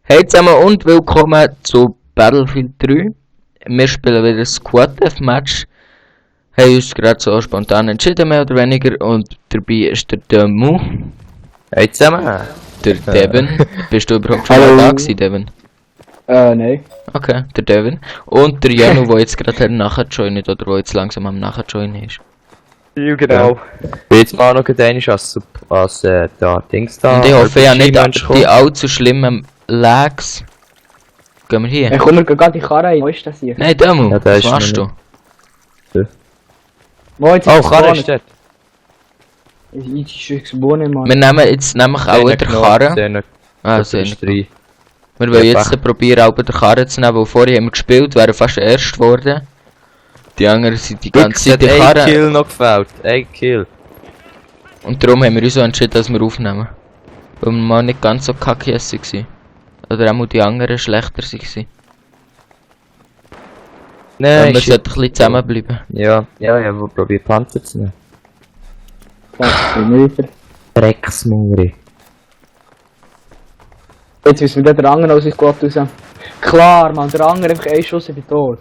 Hey zusammen und willkommen zu Battlefield 3. Wir spielen wieder ein Squad Deathmatch. Haben uns gerade so spontan entschieden, mehr oder weniger. Und dabei ist der Demu. Hey zusammen! Der Devin. Bist du überhaupt schon mal da gewesen, Devin? Nein. Okay, der Devin. Und der Janu, der jetzt gerade nachjoint oder der jetzt langsam am nachjoinen ist. Ja, genau. Bin jetzt mal noch einmal als da Dings da. Und ich hoffe ja nicht, dass RPG-Mensch die allzu schlimmen Lags. Gehen wir hier? Ich komme gerade die Karre rein. Wo ist das hier? Nein, Demu, Ja, der was ist machst du? noch Wo jetzt Oh, Karre ist dort. Ich ist gespawnt, Mann. Wir nehmen jetzt nämlich auch wieder Karre. Ah, sehr ist gut. drei. Wir wollen Ja, jetzt probieren, auch den Karren zu nehmen, weil vorher haben wir gespielt, wären fast erst geworden. Die anderen sind die ganze Zeit die Ein Karren. Kill noch gefällt. Ein Kill. Und darum haben wir uns so entschieden, dass wir aufnehmen. Weil wir mal nicht ganz so kacke waren. Oder auch die anderen schlechter waren. Nein, Wir sollten ein bisschen zusammenbleiben. Ja, wo probiert Panzer zu nehmen. Das bin ich. Drecksmuri. Jetzt müssen wir den anderen aus dem Squad raus. Klar, Mann, der andere einfach einen Schuss in die Tor.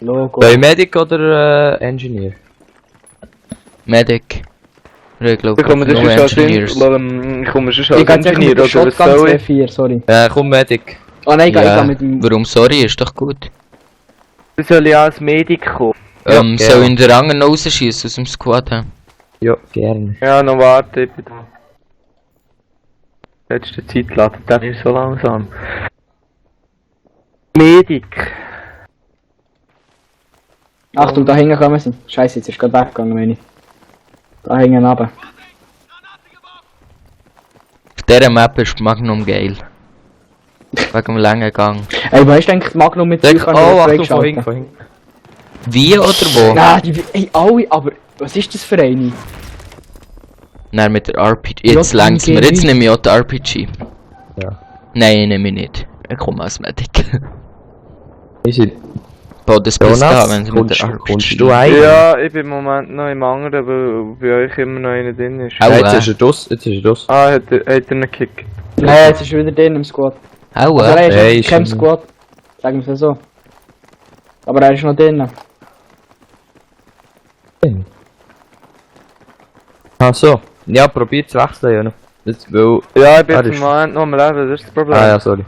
Logo. Bei Medic oder Engineer? Medic. Ich glaube, Ich komme nur schon als Engineers. ich komme schon Ich als gehe jetzt Ingenieur, mit dem oder was Shotgun soll ich? C4, sorry. Komm Medic. Oh nein, ich Ja, gehe mit dem... warum sorry, ist doch gut. Du soll ja als Medik kommen. Ja, Soll ich den anderen rausschießen aus dem Squad haben? Ja, gerne. Ja, noch warte, ich bin da. Letzte Zeit ladet der nicht so langsam. Medik. Achtung, da hinten kommen sie. Scheiße, jetzt ist gerade weggegangen, meine ich. Da hinten runter. Auf dieser Map ist Magnum geil. Wegen dem langen Gang. Ey, wo hast du eigentlich die Magnum mit Denk, oh, Achtung, freigeschaltet? vorhin. Wie oder wo? Nein, ey, alle, aber was ist das für eine? Nein, mit der RPG. Jetzt Ja, längst mir. Jetzt nehme ich auch die RPG. Ja. Nein, nehme ich nicht. Ich komme als Medic. Easy. Boah, das Beste haben, Jonas, wenn sie mit der RPG. kommst du ein? Ja, ich bin im Moment noch im anderen, weil bei euch immer noch einer drin ist. Au, Jetzt ist er dus, jetzt ist er dus. Ah, hat er einen Kick. Nein, jetzt ist er wieder drin im Squad. Aua. Also er ist Hey, in keinem schon- Squad. Sagen wir es so. Aber er ist noch drin. Ach so. Ja, probiert zu wechseln, ja noch. Das will... Ja, ich bin Ah, jetzt das im Moment noch am Leben, das ist das Problem. Ah ja, sorry.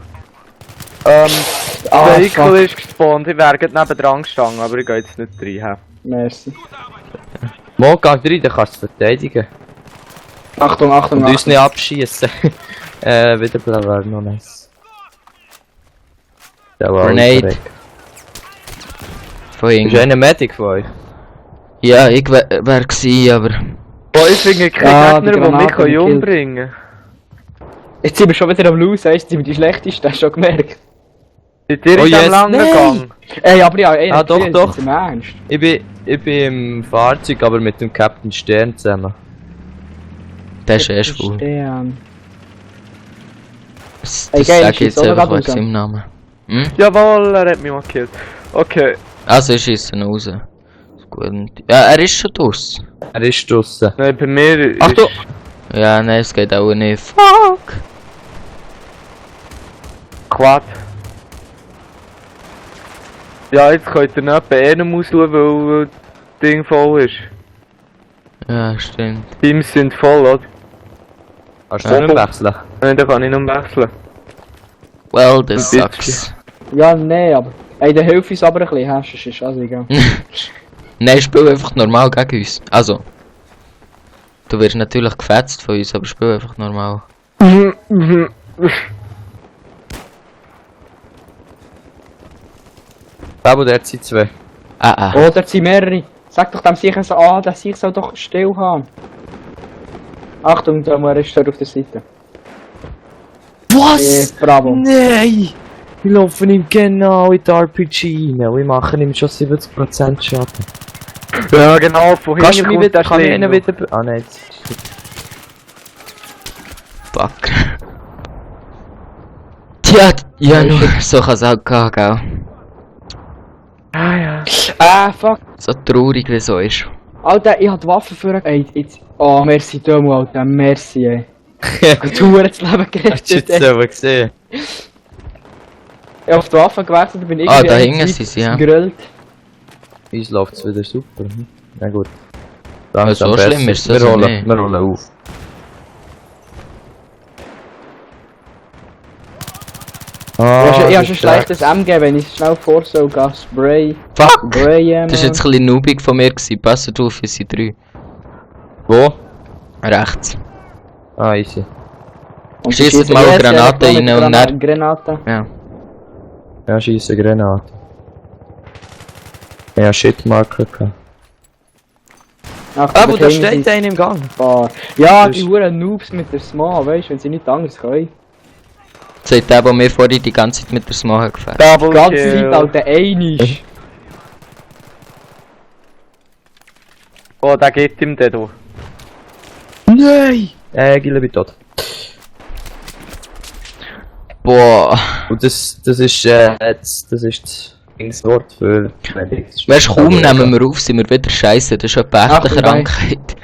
Ah, Der Vehicle fuck. ist gespawnt, ich wäre gerade neben dran gestanden, aber ich gehe jetzt nicht rein. Merci. Mal geh rein, dann kannst du es verteidigen. Achtung, Achtung, Und uns Achtung. nicht abschießen. Wiederbleiben wäre noch nice. Der war Grenade. korrekt. Von Ist irgendwie. einer Medic von euch? Ja, ich wär gewesen, aber... Boah, ich finde keine Ah, die Gegner, die mich Granate gekillt. umbringen können. Jetzt sind wir schon wieder am Lose, jetzt sind wir die schlechtesten, hast du schon gemerkt. Seid ihr Oh, in diesem yes. langen Nein. Gang? Ey, aber ja, ey, Ah, doch, jetzt doch. im Ernst. Ich bin im Fahrzeug, aber mit dem Captain Stern zusammen. Das ist erst cool. Stern. Das Ey, geil, sage ich jetzt schießt auch noch einfach grad wegen raus. seinem Namen. Hm? Jawohl, er hat mich mal gekillt. Okay. Also, ich schieße ihn raus. Ist gut. Ja, er ist schon draus. Er ist draussen. Nein, bei mir ist... Achtung! Ja, nein, es geht auch nicht. Fuck! Quad. Ja, jetzt könnt ihr nicht bei einem aussuchen, weil das Ding voll ist. Ja, stimmt. Teams sind voll, oder? Kannst du nicht wechseln? Nein, da kann ich noch wechseln. Well, this Ein sucks. Ja, nee, aber... Ey, der hilft uns aber ein bisschen, hast du, ist also egal. Nein, spiel einfach normal gegen uns. Also. Du wirst natürlich gefetzt von uns, aber spiel einfach normal. Aber der hat sie zwei. Ah. Oder es sind mehrere. Sag doch dem sicher so, der sich soll doch still haben. Achtung, da er ist dort auf der Seite. Was? Bravo. Nein! Wir laufen ihm genau in die RPG rein. Wir machen ihm schon 70% Schaden. Ja, genau, von Kannst hinten du mich kommt wieder, der kann ich ihn Schlinger. wieder... Ah nein, jetzt... Fuck. Tja, ja, nur so kann es auch gehen, gell? Ah ja. Ah, fuck. So traurig wie so ist. Alter, ich hab die Waffe für... Ey, jetzt... Oh, merci, Dömu, Alter, merci, ey. Du hast das Leben Hast du gerettet. jetzt selber gesehen? Ich auf die Waffe gewechselt, bin ich Ah, da hinten sind sie, ja. gerollt. Uns läuft's wieder super. Na gut. Ja, so besser. schlimm ist es wir also rollen, nicht. wir rollen auf. Ich habe schon schlechtes M, wenn ich schnell vor so gehe. Spray. Fuck! Spray, Das war jetzt ein bisschen noobig von mir gewesen. Passt auf, es sind 3. Wo? Rechts. Ah, easy. Und Schießt schiessen mal eine jetzt Granate mit rein und dann- Granate. Ja. Ja, schieße Granate. Ja, Shitmarker gehabt. Ach, Ah, wo da hinten steht sind einer im Gang. ein paar. Ja, Das die ist- Huren Noobs mit der Sma, weißt du, wenn sie nicht anders können. Sagt der, der mir vorhin die ganze Zeit mit der Smache gefahren. Die Double ganze kill. Zeit, Alter, einig. Oh, der geht ihm der da. Nein! Gile bin tot. Boah. Und das ist das Wort für... Weißt du, kaum nehmen wir auf, sind wir wieder scheiße. Das ist etwa echt Achtung, eine Krankheit.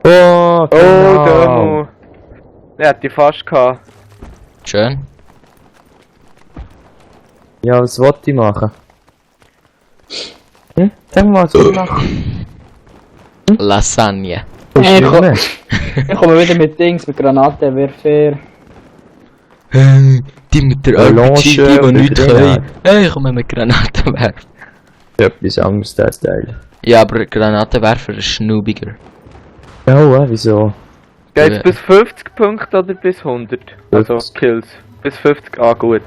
Oh, Oh, genau. Demo. Der hat die fast gehabt. Schön. Ja, was wollte ich machen? Sag mal, was soll ich machen? Lasagne. Ich Ist komme schlimm. ich komme wieder mit Dings, mit Granaten, wäre fair. Die mit der Melange RPG, die und nichts Grenade. können. Ich komme mit Granaten werfen. Etwas anderes, der Style. Ja, aber Granatenwerfer ist schnubiger. Ja, wieso? Geht's Ja. bis 50 Punkte oder bis 100? Also 50. Kills. Bis 50, ah gut.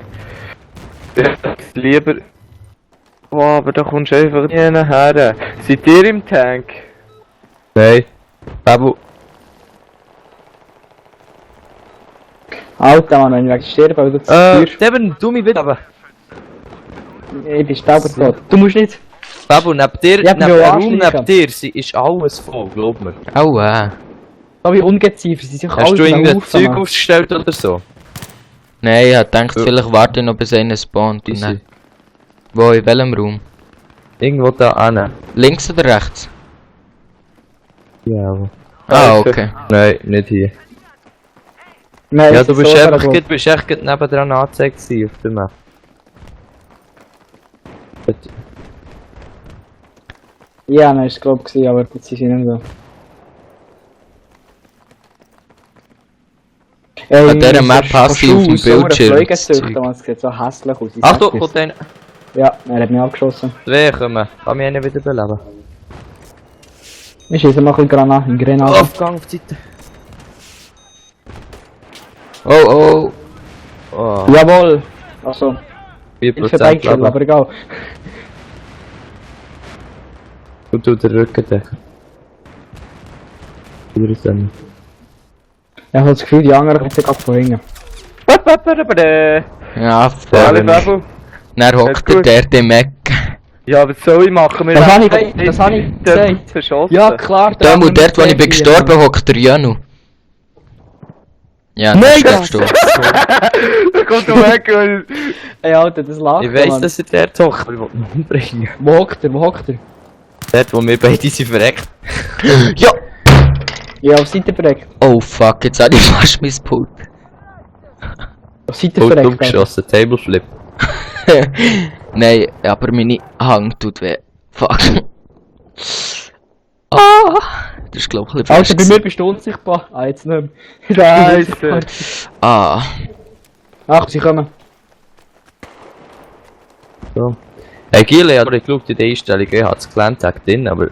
Ich hätte lieber... Oh, aber da kommst du einfach nie her. Seid ihr im Tank? Nein. Babu. Alter, Mann, wenn ich wegen sterben, weil du zu teuer. Devin, du mich wieder aber. Ich bin staubertot. Du musst nicht. Babu, neben dir, Ja, neben wir der anschleichen. Raum neben dir, ist alles voll, glaub mir. Aua. So wie Ungeziefer, sie sind Hast du irgendein Zeug aufgestellt oder so? Nein, ich hab gedacht, vielleicht warte ich noch bis einer spawnt. Und Easy. dann. Wo, in welchem Raum? Irgendwo da an. Links oder rechts? Ja, aber. Ah, Scheiße. okay. Nein, nicht hier. Nein, Ja, es du ist bist so einfach, gut. du bist echt gerade nebendran angezeigt gewesen auf der Map. Ja, nein, ist es glaub ich, aber jetzt sind sie nicht so. An dieser Map hasse ich auf dem Bildschirm das Zeug. Es sieht so hässlich aus. ich Achtung, sag's kommt dir. einer. Ja, er hat mich abgeschossen. Zwei kommen. Kann mich einer wieder beleben. Ich schieße mal ein bisschen Granate. Aufgang auf die Seite. Oh, oh. Oh, Jawohl! Also, 4% ich vorbeigeschossen, Leben. aber egal. Du tust den Rücken decken. Wieder dann. Ich habe das Gefühl, die anderen kommen gerade von hinten. Ja, voll. Alle Babu. Dann hockt der dort im Eck. Ja, was soll ich machen? Wir Das haben habe ich, das habe ich gesagt. verschossen. Ja, klar. Da, wo dort, wo ich bin gestorben, hockt der Janu. Ja, Nein, der das- ist gestorben. Da kommt er weg und... Ey, Alter, das lacht. Ich weiss, dass er der doch, aber ich will ihn umbringen. Wo hockt er? Wo hockt er? Dort, wo wir beide sind verreckt. Ja! Ja, auf Seite verreckt. Oh fuck, jetzt hab ich fast mein Pult. Auf Seite Gut verreckt. umgeschossen, Tableflip. Nein, aber meine Hand tut weh. Fuck. Ah! Das ist glaub ich ein bisschen Alter, bei fest mir bist du unsichtbar. Ah, jetzt nicht mehr. Scheiße. Ah. Ach, sie kommen. So. Hey Gile, ich habe geschaut in der Einstellung, ich habe es gelernt, drin, aber...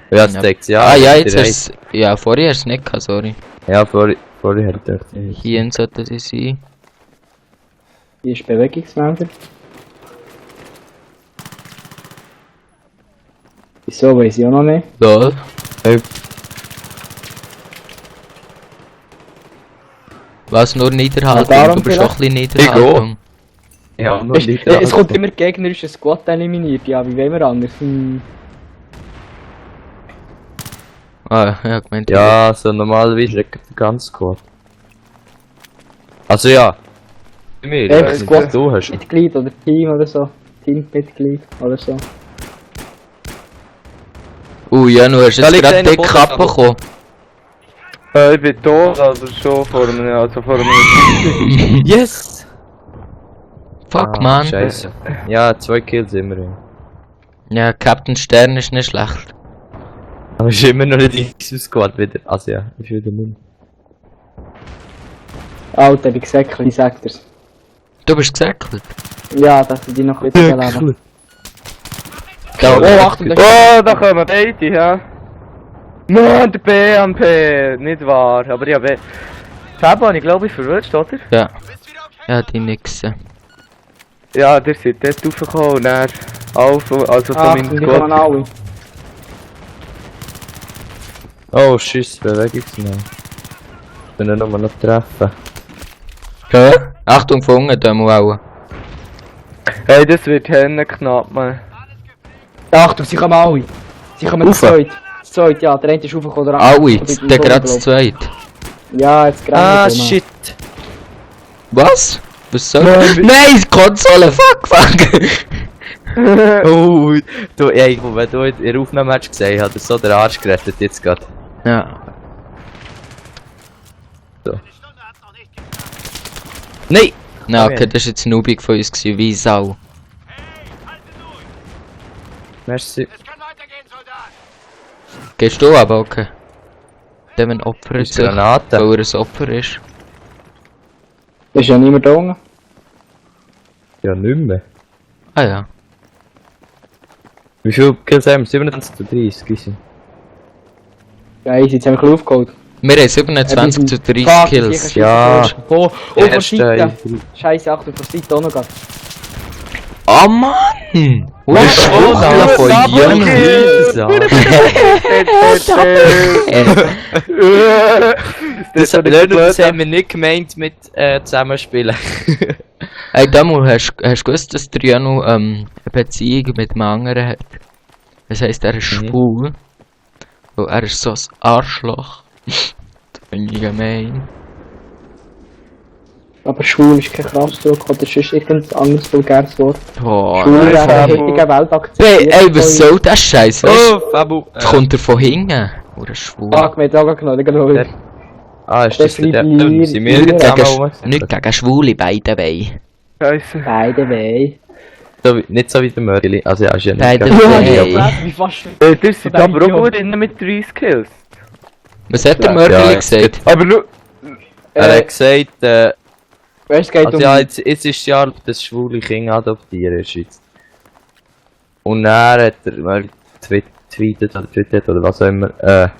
Ja, jetzt denkt sie, ja... Ah ja, die jetzt hast du ja, vorher hast du es nicht gehabt, sorry. Ja, vorher hätte ich gedacht, Hier sollte sie sein. Hier ist Bewegungsmelder. Wieso, weiß ich auch noch nicht. Da. Hey, Was nur Niederhaltung, Ja, darum du bist doch ein bisschen Niederhaltung. ja, noch Weißt, nicht es kommt immer gegnerischer Squad eliminiert. Ja, wie wollen wir anders? Ah, ja, gemeint. Ja, so normalerweise liegt der ganze Squad. Also ja. Bei mir, Einfach ich weiß nicht, Squad. was du hast. Mitglied oder Team oder so. Teammitglied oder so. Ja, du hast Da jetzt liegt gerade einer dick Boden, abbekommen. Ich bin tot, also schon vor einem... Yes! Fuck, man. Scheiße. Ja, 2 Kills immerhin. Ja, Captain Stern ist nicht schlecht. Aber es ist immer noch nicht in Squad wieder. Also ja, ist wieder nicht. Alter, wie gesagt, ich sag dir's. Du bist gesäckelt. Ja, dass ich die noch wieder leben. Da, Oh, Achtung, Oh, da kommen beide, ja. Mann, der BMP! Nicht wahr, aber ja, Fabo habe ich glaube ich verwirrt, oder? Ja. Ja, die Nixen. Ja, der seid dort raufgekommen und dann auf, also von meinem Achtung, die kommen Squad. alle. Oh, Schiss, Bewegungsnahme. Ich will ihn nur noch treffen. Ja. Achtung, Funken, da muss auch. Hey, das wird Hände knapp, man. Achtung, sie kommen alle. Sie kommen Rauf. zu zweit. Zu zweit, ja, der eine ist raufgekommen, der Alle, andere- der gerade zu zweit. Ja, jetzt gerade. Ah, shit! Was? Was soll das? Nein, Konsole, fuck, fuck! Oh, du, ey, wenn du in der Aufnahme hast gesehen, hat er so den Arsch gerettet jetzt gerade. Ja. Nein! Na, Okay. okay, das war jetzt Nubik von uns, gewesen, wie Sau. Merci. Gehst du aber, okay? Dem ein Opfer Ist sich, Granate. weil er ein Opfer ist. Da ist ja niemand da unten. Ja, nicht mehr. Ah ja. Wie viele Kills haben wir? 27 zu 30, ist Ja, easy, jetzt haben wir aufgeholt. Wir haben 27 zu 30 Fuck, Kills. sicher, Ja. sicher. Oh, Der von erste, Seite. Scheiße, Achtung, von Seite auch noch gerade. Oh Mann! Was? Oh, da von Jörn. Das haben wir nicht gemeint mit zusammenspielen. Ey, Damu, hast du gewusst, dass der Janu eine Beziehung mit einem anderen hat? Das heisst, er ist schwul. Und er ist so ein Arschloch. Das finde ich gemein. Aber schwul ist kein Kraftsdruck oder sonst irgendein anderes vulgäres Wort. Boah. Schwul nein. ist eine Fabo. heftige Welt Hey, akzeptiert. ey, was soll das Scheiß? Weißt Oh, Fabu. du? Kommt er von hinten? Oder schwul? Fuck, mir hat auch genommen, der Ah, ist das der? Stefan Sind wir Lier- zusammen rum? Nicht gegen Schwule, beide Wei. Scheiße. Beide weh. Nicht so wie der Mörgeli. Also ja, ist ja nicht Beide gegen Hey. Mörgeli, Ja, aber- wie fast. Ihr seid aber auch gut innen mit 30 Kills. Was hat der Ja, Mörgeli jetzt gesagt? Aber schau, Er hat gesagt, Weißt du, es geht also um. ja, jetzt ist das Jahr, dass schwule Kinder adoptieren in der Schweiz. Und dann hat er mal tweetet oder twittert oder was auch immer, ja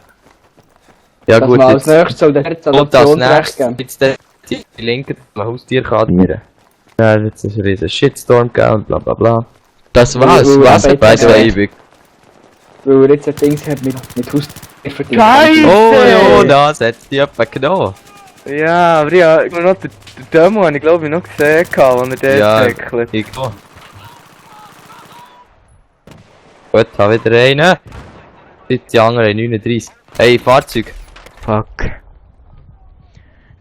dass gut, man als jetzt nächstes soll der Herz und als Adoptionsrecht nächstes geben. jetzt die Linke das Haustier kann adoptieren. Ja, jetzt ist ein riesen Shitstorm gegeben und bla bla bla. Das war's. Ja, Was ja, hat By das the way, gesagt? Weil er jetzt ein Ding hat mit Haustier verdient. Scheiße! Oh, das hat die jemand genommen. Ja, aber ja, ich noch den Demo habe ich glaube ich noch gesehen, als er dort Ja, säckelt. ich auch. Gut, hab wieder einen. Die anderen haben 39. Hey, Fahrzeug. Fuck.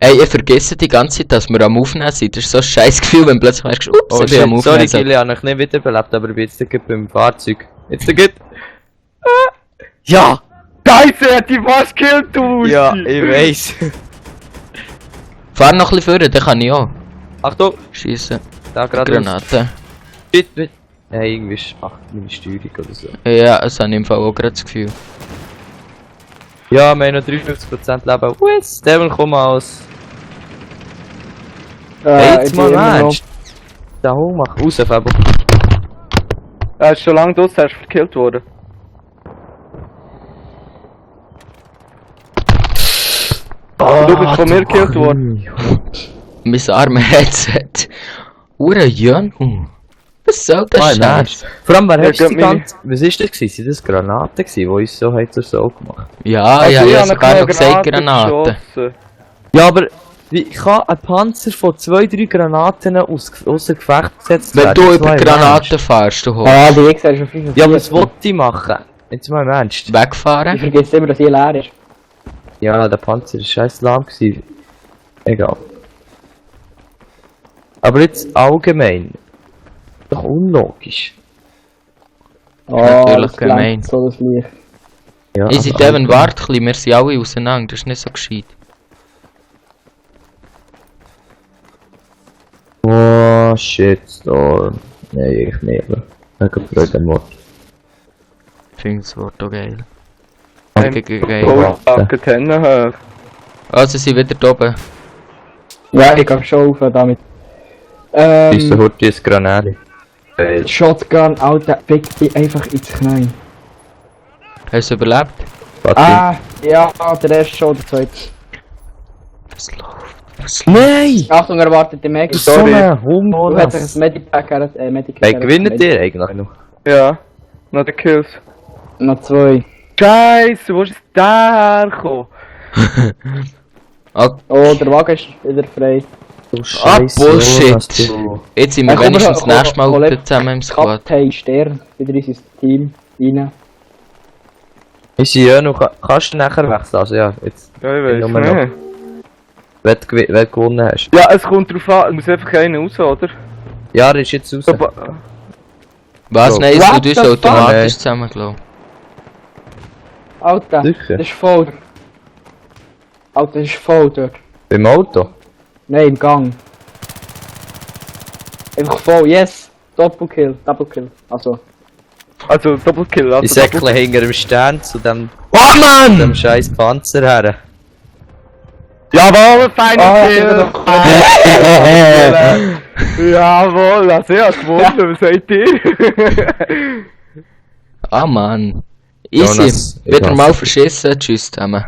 Ey, ich vergesse die ganze Zeit, dass wir am Aufnehmen sind. Das ist so ein scheiß Gefühl, wenn plötzlich merkst, ups, Oh ich bin am shit, sorry Aufnehmen. Gilly, ich habe mich nicht wiederbelebt, aber ich bin jetzt gerade beim Fahrzeug. Jetzt geht. Ja! Scheiße, er hat die fast gekillt, du! Ja, ich weiss. Fahr noch ein bisschen vorne, dann kann ich auch Achtung! schiessen. Da gerade Granate. Shit, shit. Hey, irgendwie ist meine Steuerung oder so. Ja, das habe ich im Fall auch gerade das Gefühl. Ja, wir haben noch 53% Leben. Wiss, Devil, komm aus. Hey, jetzt mal ernst. Da hoch, mach raus, Fabo. Er ist schon lange draussen, er ist verkillt worden. Du bist von mir gekillt worden. Mein armes Headset. Ure Janu. Was soll das Nein, Scheiß? Vor allem, wer Ja, hat die geht meine- ganze... Was ist das gewesen? Sind das Granaten gewesen, die uns so hat so gemacht? Ja, Also, ja, ich habe habe sogar eine noch gesagt Granate Granaten. geschossen. Ja, aber wie kann ein Panzer von 2-3 Granaten außer Gefecht gesetzt Wenn werden? du Jetzt über mal im Granaten Ernst. fährst, du holst. Ah, die X ist schon 45. Ja, aber was wollte ich machen? Jetzt mal im Ernst. Ich Wegfahren? vergesse immer, dass hier leer ist. Ja, der Panzer war scheiß lahm gewesen. Egal. Aber jetzt allgemein. Doch unlogisch. Oh, Natürlich das gemein. glänzt so das Licht. Ja, Easy Devin, warte ein bisschen, wir sind alle auseinander, das ist nicht so gescheit. Oh, Shitstorm. Nein, ich nicht. Mega blöder Mord. Ich finde das Wort auch geil. Ein Geil. Goldbacken Tennen hoch. Also, sie wieder da oben. Ja, ich geh schon auf damit. Diese Horti ist Granate. Shotgun, Alter, fick dich einfach ins Knie. Hast du überlebt? Ah, ja, der erste schon, der zweite. Was läuft? Nein! Achtung, erwartet die Meg. So ein Hund! Du hast sich ein Medipack, Medipack. Hey, gewinnt ihr eigentlich noch? Ja, noch die Kills. Noch 2. Scheiße, wo ist es da hergekommen? Ah, Oh, der Wagen ist wieder frei. Du Bullshit. was du- jetzt sind wir Komm, wenigstens das komm, nächste Mal komm, wieder zusammen im Squad. Kaptein Stern, wieder in sein Team rein. Ich sehe ja noch, kannst du nachher wechseln? Also ja, jetzt, Ja, ich Nur weiß noch. nicht. wenn du gewonnen hast. Ja, es kommt drauf an, es muss einfach einer raus, oder? Ja, der ist jetzt raus. Was? So. Nein, es What tut uns the fuck? automatisch Nein. zusammengelaufen. Alter, Sicher? das ist voll. Alter, das ist voll dort. Beim Auto? Nein, im Gang. Einfach voll, yes! Doppelkill, Double-Kill. Also, Also Doppelkill, also Ich säckle hinter dem Stern zu dem Oh Mann! scheiß Panzer her. Jawohl, feiner Ah, Kill! Jawohl, also ich hab gewonnen, was sagt ihr? Ah Mann. Easy. Jonas, ich Wieder hasse mal dich. verschissen. Tschüss zusammen.